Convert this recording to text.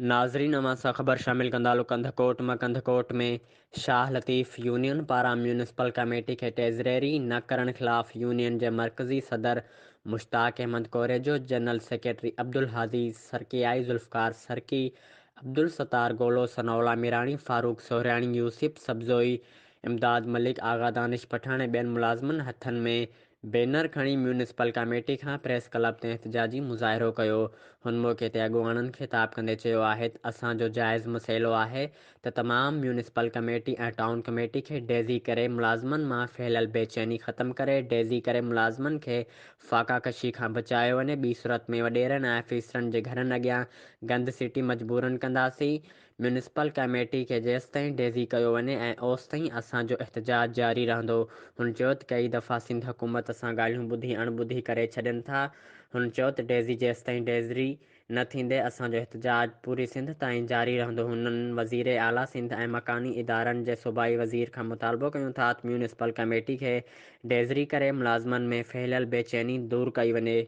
ناظرين اوهان سان خبر شامل ڪندا هلو ڪنڌڪوٽ مان ڪنڌڪوٽ ۾ شاهه لطيف يونين پاران ميونسپل ڪميٽي کي ٽيزريري نه ڪرڻ خلاف يونين جي مرڪزي صدر مشتاق احمد ڪوريجو، جنرل سيڪريٽري عبدالهادي سرڪيائي، ذوالفقار سرڪي، عبدالستار گولو، ثناءالله ميراڻي، فاروق سهرياڻي، يوسف سبزوئي، امداد ملڪ، آغا دانش پٺاڻ ۽ ٻين ملازمن هٿن ۾ بينر کڻي ميونسپل ڪاميٽي کان پريس ڪلب تي احتجاجي مظاهرو ڪيو. هن موقعي تي اڳواڻن خطاب ڪندي چيو آهي ته اسان جو جائز مسئلو آهي ته تمام ميونسپل ڪميٽي ۽ ٽائون ڪميٽي کي ڊيزي ڪري ملازمن مان ڦهليل بيچيني ختم ڪري ڊيزي ڪري ملازمن کي فاقا ڪشي کان بچايو وڃي ٻي صورت ۾ وڏيرن ۽ آفيسرن جي گهرن اڳيان گند سيٽي مجبورن ڪنداسين ميونسپل ڪميٽي کي جيستائين ڊيزي ڪيو وڃي ۽ اوستائين اسان جو احتجاج جاري رهندو. هن چيو ته ڪيئي دفعا سنڌ حڪومت سان ڳالهيون ٻڌي اڻ ٻڌي ڪري ڇڏين ٿا. هن چيو ته ڊيزي جيستائين ڊيزري نه ٿيندي اسان جو احتجاج پوري سنڌ تائين جاري رهندو. هنن وزير اعليٰ سنڌ ۽ مڪاني ادارن جي صوبائي وزير کان مطالبو ڪيون ٿا ته ميونسپل ڪميٽي کي ڊيزري ڪري ملازمن ۾ ڦهليل بيچيني دور ڪئي وڃي.